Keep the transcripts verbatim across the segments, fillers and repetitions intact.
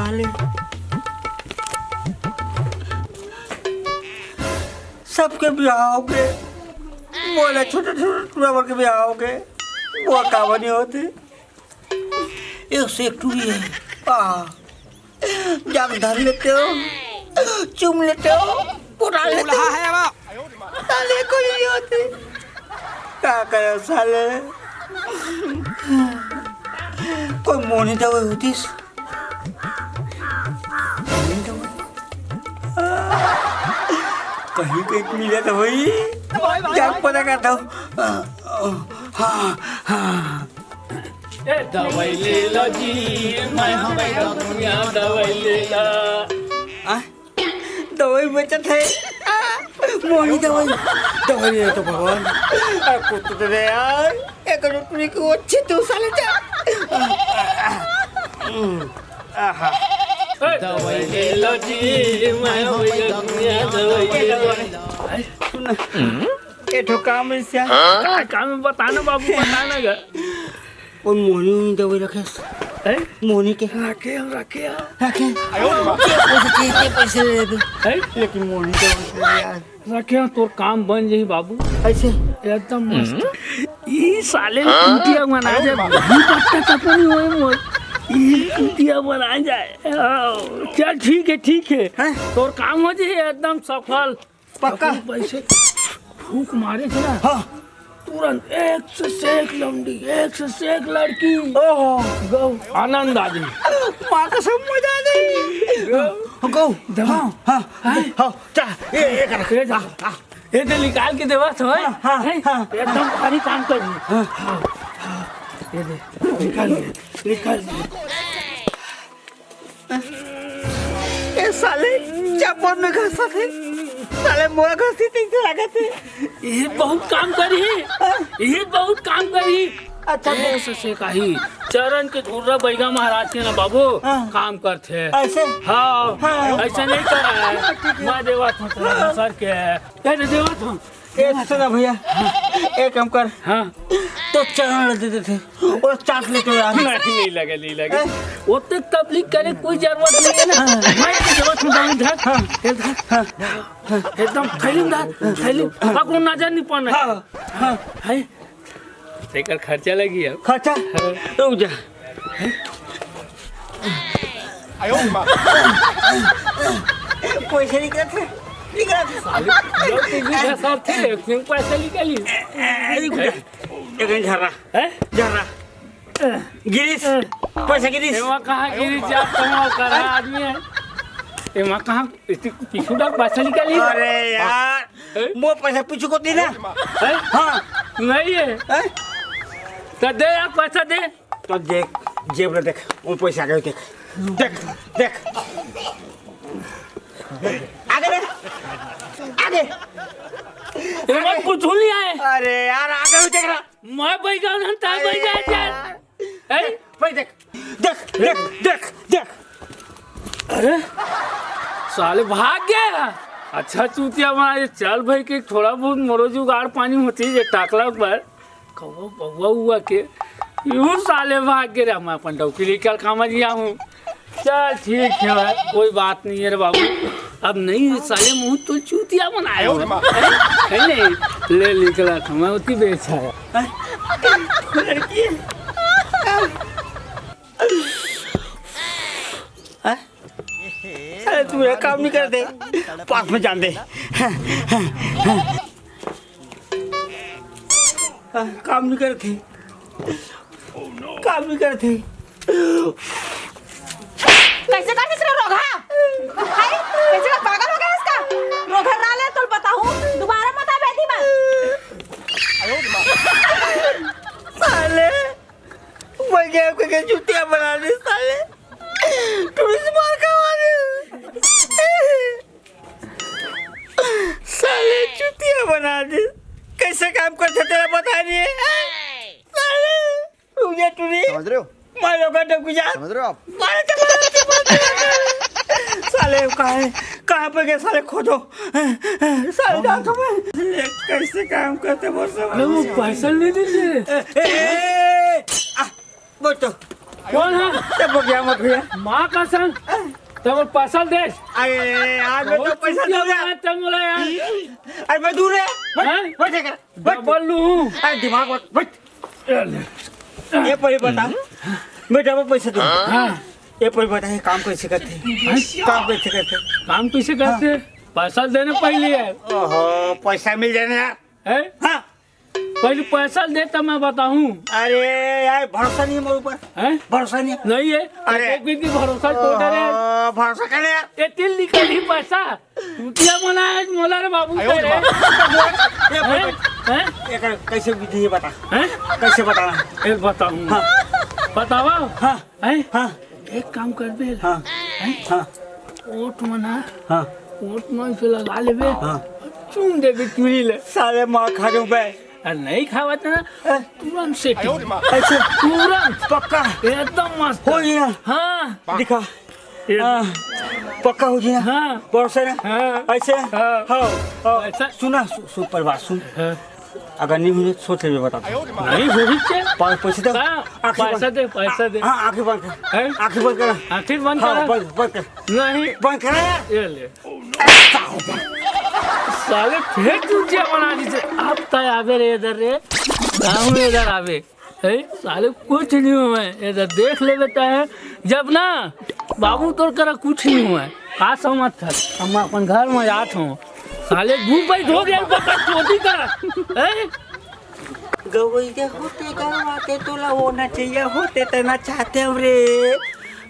साले, सबके बिहाव होगे, मोला छोटे छोटे टूरा मन के बिहाव होगे, मोर काबर नहीं होते। एक से एक टूरी है। आ, जाके धर लेते हो, चूम लेते हो, उठा लेते हो। साले कोई नहीं होते। का करे साले? कोई मोहनी दवाई होतीस? मोहनी दवाई? कहीं कहीं मिला तो भाई, जाके पता करता हूँ। हाँ, हाँ। ए, दवाई ले लो जी, मैं हूँ बैठा दुनिया, दवाई ले लो। आ? दवाई बेचत है। आ, मोहनी दवाई। दवाई ले तो भगवान। आ, कुछ तो दे दे यार। एक रुपये की वो अच्छी तू साले जा। आहा। दवाई ले लो जी, मैं हूँ बैठा दुनिया, दवाई ले लो। सुन। ए ठो काम है सिया। का काम है? बता ना बाबू, बता ना गा। कोन मोहनी उनी दवाई रखेस? हैं? मोहनी के। रखे हम, रखे हम। रखे? आयो रे बाप। के पैसे, के, के पैसे ले लेबे? हैं? लेकिन मोहनी दवाई ले यार। रखे हम, तोर काम बन जाही बाबू। ऐसे? एकदम मस्त। ई साले कुटिया बना जाए, वही पत्ता कपनी होए मोर। ई कुटिया बना जाए। हाँ, चल ठीक है, ठीक है। हैं? तोर काम हो जाए एकदम सफल। पक्का? अपन पैसे फूंक मारे थे ना, हाँ। तुरंत एक से एक लौंडी, एक से एक लड़की। ओहो। गौ, आनंद आ जाए। माँ कसम, मजा आ जाए। गौ। गौ। दवा। हाँ, हाँ, हाँ। हाँ, जा, ये, ये कर। ये जा। हाँ, हाँ। ये दे निकाल के देवा तो है। हाँ, हाँ, हैं? हाँ। एकदम भारी काम कर। हाँ। हाँ, हाँ। ये दे, निकाल दे, निकाल दे। ए साले, चप्पल में घसत हे। साले मोर घसी तइसे लागत हे। ये बहुत काम करही। हाँ। ये बहुत काम करही। अच्छा, एक से एक आही। चरण के धुर्रा बैगा महाराज के ना बाबू, हाँ। काम करथे। ऐसे? हाँ, हाँ। ऐसे नहीं करा है। ठीक है। मैं देवा था हाँ। सर के। ए, दे देवा था। ए, सुन ना भैया, एक काम कर। हाँ। तो चरण दे देथे, वो चाट लेते हो यार। नहीं, नहीं लगे, नहीं लगे। हैं? वो तो तबलीग करे कोई जरूरत नहीं है ना। हाँ। मैं तो जरूरत हूँ, दाऊ धर। हाँ। ये धर। हाँ। एकदम थैली में धर, थैली में। पकड़ो, नजर नहीं पड़ना। हाँ, हाँ। है? तेकर खर्चा लगी अब। खर्चा? हाँ। रुक जा। पैसा निकलत हे, निकलत हे। साले, लोग के भी फंसाते हैं, क्यों पैसा निकाली? ए, ए, रुक जा। एक झर्रा। हैं? झर्रा। गिरीश, पैसा गिरीश। एमा कहाँ गिरीश जात, कहाँ करा आदमी है? एमा कहाँ इतनी पीछू डाल पैसा निकाली? अरे यार, हैं? मोर पैसा पीछू कोती ना। हैं? हाँ। नहीं है। हैं? तो दे यार, पैसा दे। तो देख, जेब में देख, वो पैसा आ गए, देख, देख, देख। आगे देख, आगे। एमा कुछ नहीं आए। अरे यार, आगे भी देख रहा। मैं बैगा ना, तैं बैगा यार। हैं? भाई देख, देख, देख, देख, देख। अरे, साले भाग गया। अच्छा चूतिया बना, ये चल भाई कि थोड़ा बहुत मोरो जुगाड़ पानी होती है, ये टाकला पर कौवा बउवा हुआ के, यूं साले भाग गए रे। मैं अपन डौकी लेकर कामा जिया हूँ। चल ठीक है भाई, कोई बात नहीं है रे बाबू। अब नहीं साले मुंह तो चूतिया बनाए हो। है नहीं? ले निकला था मैं उतनी बेच आया। लड़की है। हैं? अरे तू ये काम नहीं करते, पास में जान दे। काम नहीं करते, काम नहीं करते। कैसे कर सकते रोगहा? हाय, कैसे का पागल हो गया इसका? रोगहा ना ले तो बताऊं, दोबारा मत आवे दी बात। साले, मैं क्या आपको क्या चूतिया बना दे साले? टूरिस्ट मार का मारे। साले चूतिया बना दे। कैसे काम करते तेरा पता नहीं है? साले, रुक जा टूरी। समझ रहे हो? मारो का डब जा। समझ रहे हो आप? मारो तो मारो, तो मारो, तो मारो। साले कहाँ है? कहाँ पे गए साले? खोजो। साले जा तो मैं। कैसे काम करते वो सब? अरे वो पैसा नहीं देते। ए, ए, ए, ए, आ, बैठो। कौन है? ए, बगिया मत भैया। माँ कसम। तब पैसा दे। अरे यार, मैं तो बहुत पैसा चुतिया दूंगा। बनाया तब बोला यार। अरे मैं दूर है। बैठ, हैं? बैठ कर। बैठ। डबल लू। अरे दिमाग मत, बैठ। ये पहले बता। मैं डबल पैसा दूंगा। हाँ। ये पहले बता, ये काम कैसे करते हैं? काम कैसे करते हैं? काम कैसे करते हैं? पैसा देना पहले है। ओहो, पैसा मिल जाए ना यार। हैं? हाँ। पहले पैसा दे तब मैं बताऊं। अरे यार, भरोसा नहीं है मेरे ऊपर। हैं? भरोसा नहीं है। नहीं है। अरे। एक दिन की भरोसा टूटा रे। ओहो, भरोसा कर यार। ये तिल निकल ही पैसा। चुतिया मोला है, मोला रे बाबू। आयो रे रे। बाप। ये हैं? भाई, हैं? ये कर, कैसे विधि है बता। हैं? कैसे बताना है? एक बताऊं। हाँ। बतावा? हाँ। हैं? हाँ। एक काम कर बे। हाँ। हैं? हाँ। ओट मना। हाँ। ओट मन से लगा लेबे। हाँ। चूम देबे चूड़ी ले। साले माँ खा जाऊं बे। अरे नहीं खावत ना, हैं? तुरंत सेटिंग। अच्छा। तुरंत। पक्का? एकदम मस्त। हो गया। हाँ। दिखा। ये हाँ। पक्का हो गया? हाँ। भरोसा ना? हाँ। ऐसे? हाँ। हाँ, हाँ। ऐसा? सुना, सु-, सुन पर बात सुन। हाँ। अगर नहीं हुई तो सोच ले, बता। नहीं हुई के? पा-, पैसे दे। हाँ, आंखें पैसा बंद। दे, पैसा दे। हाँ, आंखें बंद कर। हैं? आंखें बंद कर। आंखें बंद हाँ, कर। बंद, बंद कर। नहीं। बंद कर यार। ये ले। साले फेर चुतिया बना दीजिए। अब तय आवे रे इधर रे। गाँव में इधर आवे। ए, साले कुछ नहीं हुआ है। इधर देख ले बेटा है। जब ना बाबू तोर करा कुछ नहीं हुआ है। का समझ था? हम अपन घर में जात हूँ। साले दू पैस हो गया, बता चोटी कर। ए? गवैया होते गवाते तोला वो नचैया होते तना चाहते हम रे।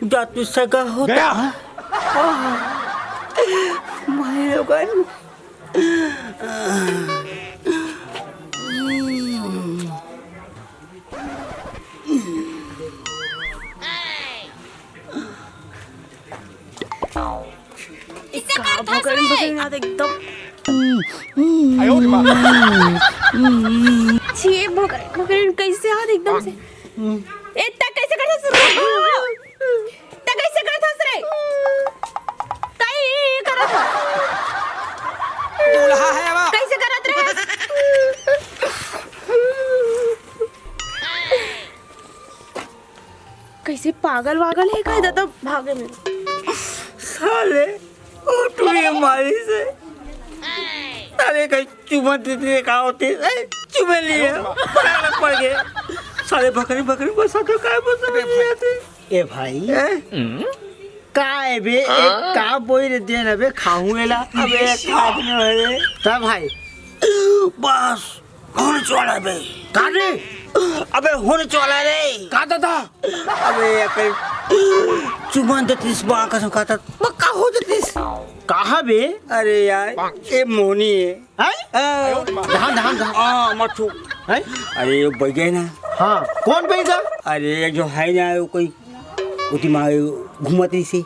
जा तू सगा होता। गया। ओह, माय लोगन। इससे का करथस भोकरिन रे? भोकरिन याद एकदम। छी, भोकरिन भोकरिन कैसे याद एकदम से। ए, त कैसे करथस रे? त कैसे करथस रे? कई करत हस? दूल्हा है वो। कैसे करत रहे? कैसे पागल वागल है का दादा भागे में। साले, ओ टुरी मारी से। साले कहीं चुमा देते का होते, ए, चुमे लिए, पकड़ पड़ गए। साले बकरी, बकरी बसा तो काय बसा नहीं आते। ए भाई, ए? का है बे, एक का बोई रे देन अबे खाहूं एला। अबे एक हाथ में है रे। तब भाई। बस। होने वाला बे। का रे? अबे होने वाला रे। का दादा? अबे यार, चुमा देतीस बा कसम खाता। पक्का हो जातीस। कहा बे? अरे यार, ये मोहनी है। हैं? आ, धान, धान, धान। आ, मत छू। हैं? अरे, ये बैगा है ना। हाँ, कौन बैगा? अरे, ये जो है ना, वो कोई उती माँ घूमत रही से।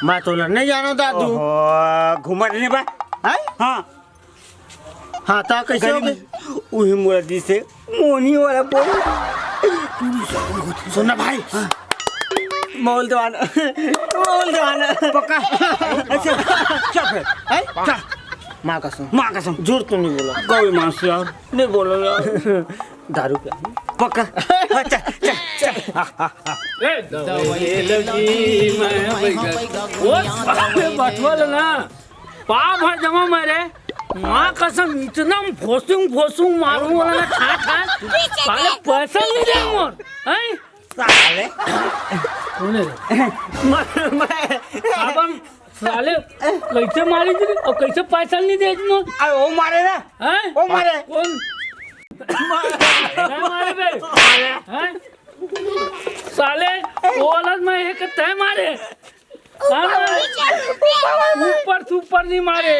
मैं तो नहीं जाना दादू। ओहो, घूमत नहीं बा। हैं? हाँ। हाँ, ता कैसे हो गए? उही मोला दिसे मोनी वाला बोल। सुन ना भाई। हाँ। मोल दवाना। मोल दवाना। पक्का? अच्छा, चुप है। हैं? चुप। माँ कसम। माँ कसम। झूठ तो नहीं बोला। गौ मांस यार। नहीं बोला यार। दारू पिया। पक्का? अच्छा, चल, चल। ए, दवाई लगी मैं बैठा। वो साले बठवल ना। पाव भर जमा मारे, माँ कसम, इतना फोसुंग, फोसुंग मारूं वाला ना, खा, खा, साले पैसा नहीं दे मोर, हैं? साले। कौन है? मैं, मैं, अपन साले कैसे मारे जी? और कैसे पैसा नहीं दे मोर? अरे वो मारे ना। हैं? वो मारे। कौन? मैं मारे बे। हैं? साले, वो वाला मैं एक तय मारे। हाँ, ऊपर से ऊपर नहीं मारे।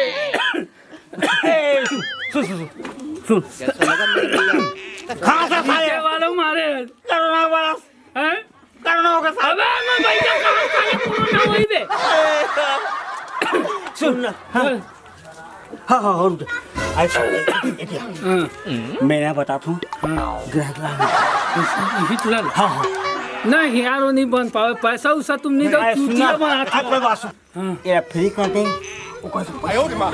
ए, सुन, सुन, सुन, सुन। कहाँ से साले? पीछे वालों मारे। कोरोना वाला। हैं? कोरोना होगा साले। अबे, मैं भैया कहाँ साले कोरोना हुई बे? सुन ना। हाँ। हाँ। हाँ, हाँ, हाँ, रुक जा। अरे, सुन, एक, एक, एक, हाँ। मैं ना बताता हूँ। हाँ। ग्राहक ला। यही चुरा लो। हाँ, हाँ। नहीं यार, वो नहीं बन पावे। पैसा उसा तुम नहीं दो, अरे, सुन ना। चूतिया बना अरे, कोई बात सुन। हाँ। ये फ्री कर दे। वो कैसे? आयो रे माँ।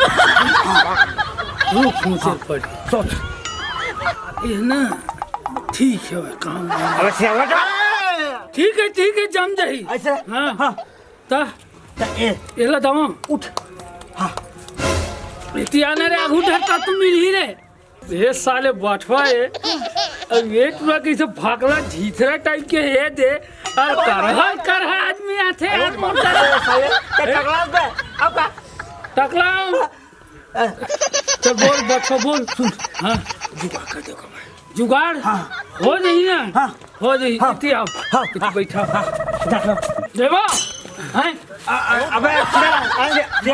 रुक, मुझे पड़। सोच। ये ना, ठीक है, काम। अरे, सेवा कर। ठीक है, ठीक है, जम जाही। ऐसे? हाँ। हाँ। त त ए एला दवा। उठ। हाँ। इतियाना रे, आगू डरता तू मिलही रे। ये साले बठवा है। अब ये पूरा कैसे भागला झीथरा टाइप के है दे। और करहल करहा आदमी आथे यार, मोर साले, ते टकला बे। अब का? टकला। चल बोल, बच्चा बोल, सुन। हाँ। जुगाड़ कर दे, जुगाड़? हाँ। हो जाही ना? हाँ। हो जाही। हाँ। इति आओ। हाँ। इति बैठा। हाँ। देवा। हैं? आ, आ, अबे, आ, आ, ये, ये,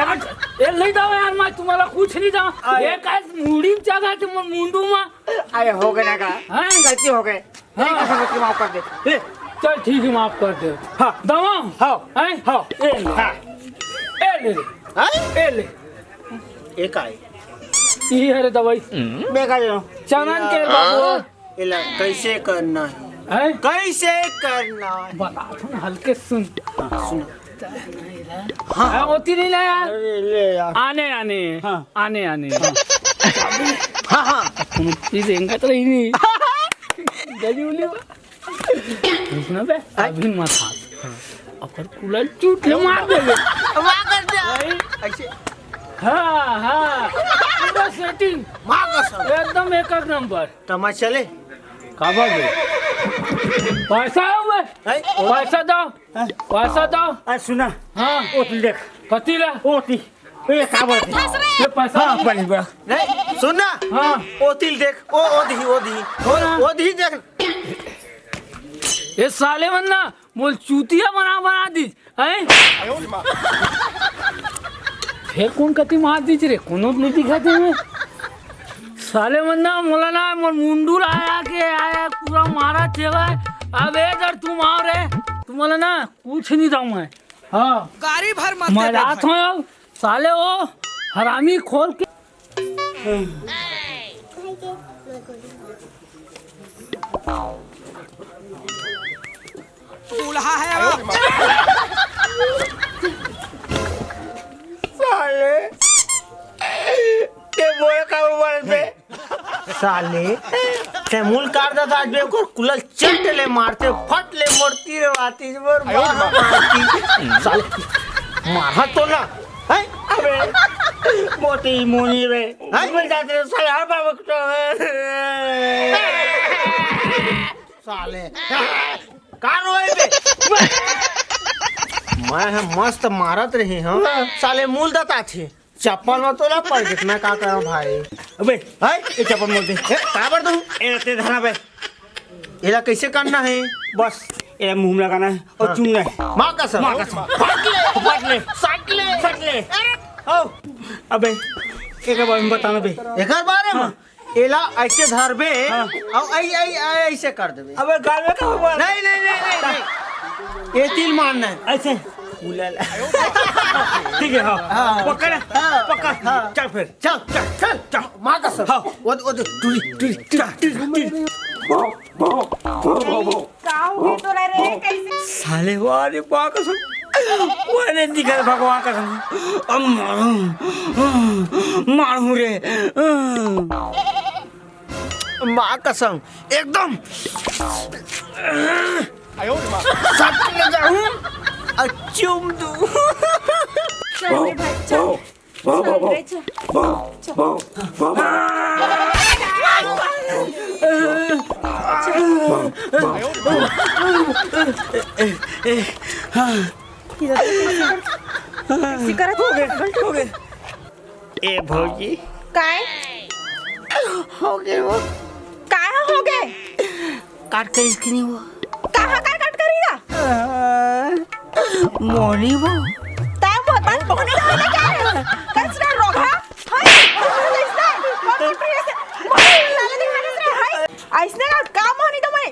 ये नहीं दाओ यार, मैं तुम्हारा कुछ नहीं दाओ। आ, ये का मुड़ी जगह के मुंडू में। अरे, हो गए ना का? हैं? गलती हो गए। हाँ। नहीं, कसम से माफ कर दे। ए, चल, ठीक है, माफ कर दे। हाँ। दवा? हाँ। हैं? हाँ। ए ले। हाँ। ए ले रे। हैं? ए ले। ए का है? ई हरे दवाई। मैं का लेना? चनन के बाबू। एला कैसे करना है? हैं? कैसे करना है? बता, थोड़ा हल्के सुन। हाँ, सुन। हाँ। हाँ, होती नहीं ना यार। अरे, ले यार। आने, आने। हाँ। आने, आने। हाँ, हाँ। कोनो चीज एंगा तो रही नहीं। गली उली। सुना बे, अभी मत हाथ। अगर कुलल चूट ले मार देबे। मार कर दे। वही। ऐसे। हाँ, हाँ। पूरा सेटिंग। मार कसम। एकदम एक, एक नंबर। तमाशा चले। का बात है? पैसा हुए। हैं? पैसा दो। हैं? पैसा दो। आ, सुना। हाँ। ओती देख। कती ला? ओती। ए, का बात है? ये पैसा हाँ, बनी बा। नहीं, सुन ना। हाँ। ओती ल देख। ओ, ओदही, ओदही। हो ना? ओदही देख। ये साले मन ना, मोल चूतिया बना, बना दी। हैं? फेर कोन कती मार दीच रे? कोनो नहीं दिखाते हैं। साले मन ना, मोला ना, मोर मुंडू ला आया के आया, पूरा मारा चेला। अब ए जर तुम आओ रे, तुम्हारा ना कुछ नहीं दाऊं मैं। हाँ। गाड़ी भर मत मैं दे रात भाई। हो आओ, साले ओ हरामी खोल के। बूढ़ा है वो। साले, ये बोए का उम्र पे। साले, ते मूल काट देता आज बे, ओकर कुलल चट ले मारते, फट ले मोर तीर आती, मोर बाह मारती। साले, मारा तो ना, हैं? अबे, मोती मुनी बे, हैं? मैं जाते साले, हर बाबा को। साले, का रोए बे? मैं ह मस्त मारत रही हूँ, साले मूल दता थे। चप्पल में तो ना पड़ गए, मैं का करूँ भाई? अबे, हाय, ये चप्पल मोड़ दे। ए, काबर तू? ए, ते धरा बे। एला कैसे करना है? बस, एला मुंह में लगाना है और हाँ। चूमना है। माँ कसम। माँ कसम। फट ले, फट ले, सट ले, सट ले। अरे, आओ। अबे, एक बार में बताना बे। एक बार में? हाँ। एला ऐसे धरबे, हाँ। और ऐ-, ऐ-, ऐ-, ऐसे कर देबे। अबे, गाल में का हुआ? नहीं, नहीं, नहीं, नहीं, नहीं। ये तिल मारना है। ऐसे? उलाला। ठीक है, हाँ। हाँ। पक्का ना? हाँ। पक्का? हाँ। चल फिर। चल, चल, चल, चल। माँ कसम। हाँ। वो, वो, टूरी, टूरी, टूरी, टूरी, टूरी। का हो गया तोला रे? कैसे? साले, वाह रे, माँ कसम। वाह रे, दिखा भगवान कसम। अब मारू, मारू रे। माँ कसम, एकदम सट ले जाऊं और चूम दूं। चल रे भाई, चल। चल रे, चल। चल। किधर से करत हो गए, हो गए। ए भौजी। काय? हो गए वो। काय हो गए? काट करिस कि नहीं वो? कहाँ काय काट करी गा? मोहनी वो। तै मोर पास मोहनी हो ले क्या है? कचरा रोगा? हाय, कचरा। मोहनी लाला दिखा दे रे, हाय। ऐसने का काम होनी तो मैं।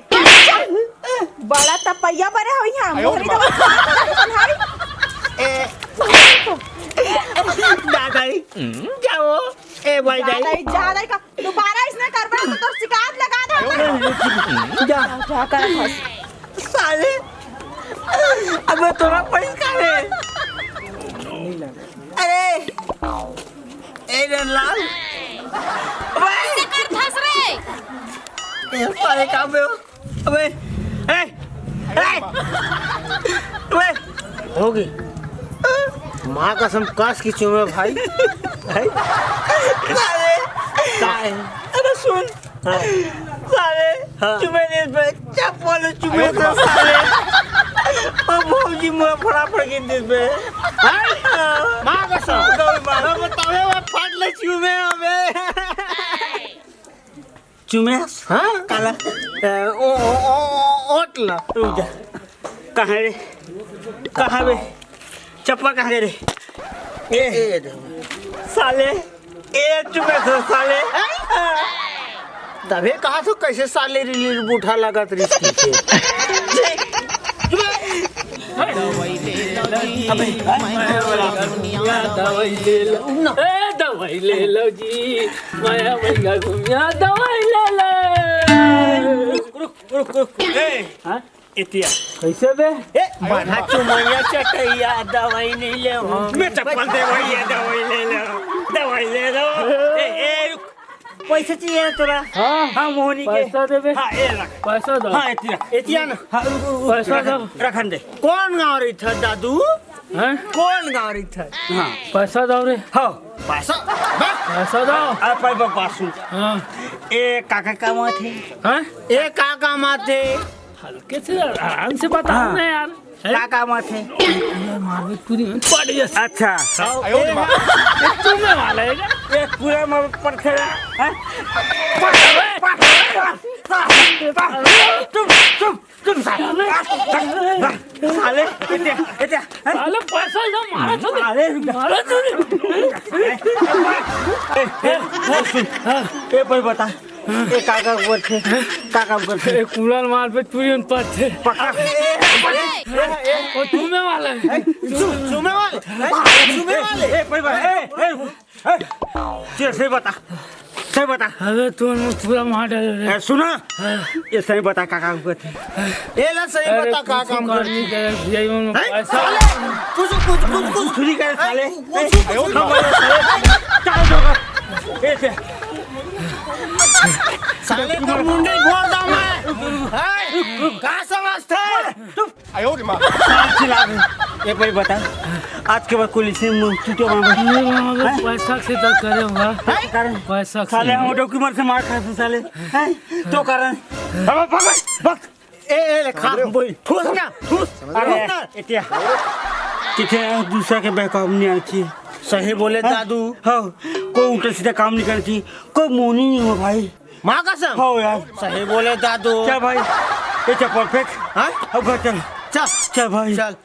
बड़ा तपैया बने हो यहाँ, मोहनी तो हाय। ए, दादाई, जाओ। ए, भाई, दादाई, दादाई का दोबारा इसने करबे तो तोर शिकायत लगा दे। जा। जा कर हंस। साले, अबे तोरा पैसा है। अरे, ए रे लाल। अबे। ऐसे कर फंस रे। ए, साले काम में हो। अबे, ए, ए, ओए, होगे। माँ कसम, कस के चूमे भाई। भाई। साले। का हे? अरे सुन। हाँ। साले, हाँ। चूमे दिस बे, चप्पल चूमे दिस बे, साले। अउ भौजी मोला फटाफट गिन दिस बे। हाँ? माँ कसम। गौर माँ। अब तबे मैं फट ले चूमे हवे। चुमेस? हाँ? काला? ए, ओ, ओ, ओ, ओ, ओट ला। रुक जा। कहाँ रे? कहाँ बे? चप्पल कहाँ गे रे? ए, ए, ए, दे। साले, ए चुमेस साले। तभे कहा तो कैसे साले रिलीज बूठा लगत रिस के। अबे, दवाई ले लो। ए, दवाई ले लो जी। माया भैया घूमिया दवाई ले ले। रुक, रुक, रुक, रुक। ए, हाँ? एतिया। कैसे बे? ए, बड़ा चुमैया चटैया दवाई नहीं ले हो। मैं चप्पल दे भैया, दवाई ले लो, दवाई ले लो। ए, ए, रुक। पैसा चाहिए ना तोरा? हाँ। हाँ, मोहनी के। पैसा देबे। हाँ, ए रख। पैसा दो। हाँ, एतिया। एतिया ना। हाँ, रुक, रुक, रुक। पैसा रख, दो। रखन दे। कौन गाँव रहिथस दादू? हैं? कौन गाँव रहिथस? हाँ। पैसा दो रे। हाँ, पैसा। बस। पैसा दो। आ, पै बकवास सुन। हाँ। ए, काका काम आथे? हैं? ए, का काम आथे? हल्के से आराम से बताओ हाँ। ना यार। हैं? का काम आथे? मारबे पूरी में पड़ जस। अच्छा। हाँ, ए, ये तुम्हें वाला है क्या? ये पूरा में पड़थे। हैं? पड़, पड़, पड़, पड़। चुप, चुप। तुम साले, साले, एतिया, एतिया, हैं? साले पैसा दो, मारो तो। साले, मारो तो। ए, ए, ए, सुन। ए, भाई बता। ए, का काम करथे? का काम करथे? ए, कुलाल मार पे तुरंत पड़थे। पकड़। ए, ए, ए, ए, ओ, चूमे वाला है। ए, चू-, चूमे वाले? ए, चूमे वाले? ए, भाई, भाई, ए, ए, ए, चल, सही बता, सही बता। अबे, तू हमर पूरा मार डाले रे। ए, सुना? हाँ। ये सही बता, का काम करथे? ए ला सही अरे, बता, का कुछ काम करथे? नहीं करे, भैया, ये हैं? पैसा साले, कुछ, कुछ, कुछ, कुछ। चोरी करे, साले। ए, कुछ, कुछ, कुछ। हम बोले, साले। चल, दो। ए, से। साले, तो मुंडी फोड़ दूँ मैं। हैं? का समझथे? चुप। आयो रे माँ। साल चला गए। ये भाई बता, आज के बाद कोई इसे मुंह टूटे मांगे। नहीं, मामा, हैं? पैसा से तो करे होगा। हैं? कारण? पैसा से। साले हम डॉक्यूमेंट से मार खाथे साले। हैं? तो कारण। अब भाग, भाग। ए, ए, ले खा, बोल। ठूस ना, ठूस। अरे, ठूस ना। एतिया। किथे दूसरा के बहकाव नहीं आना चाहिए। सही बोले हैं? दादू। हाँ, कोई उल्टा सीधा काम नहीं करना चाहिए। कोई मोनी नहीं हो भाई। माँ कसम। हाँ यार। सही बोले दादू। चल भाई, ये चप्पल फेंक। हाँ? अब घर चल। चल। चल भाई। चल।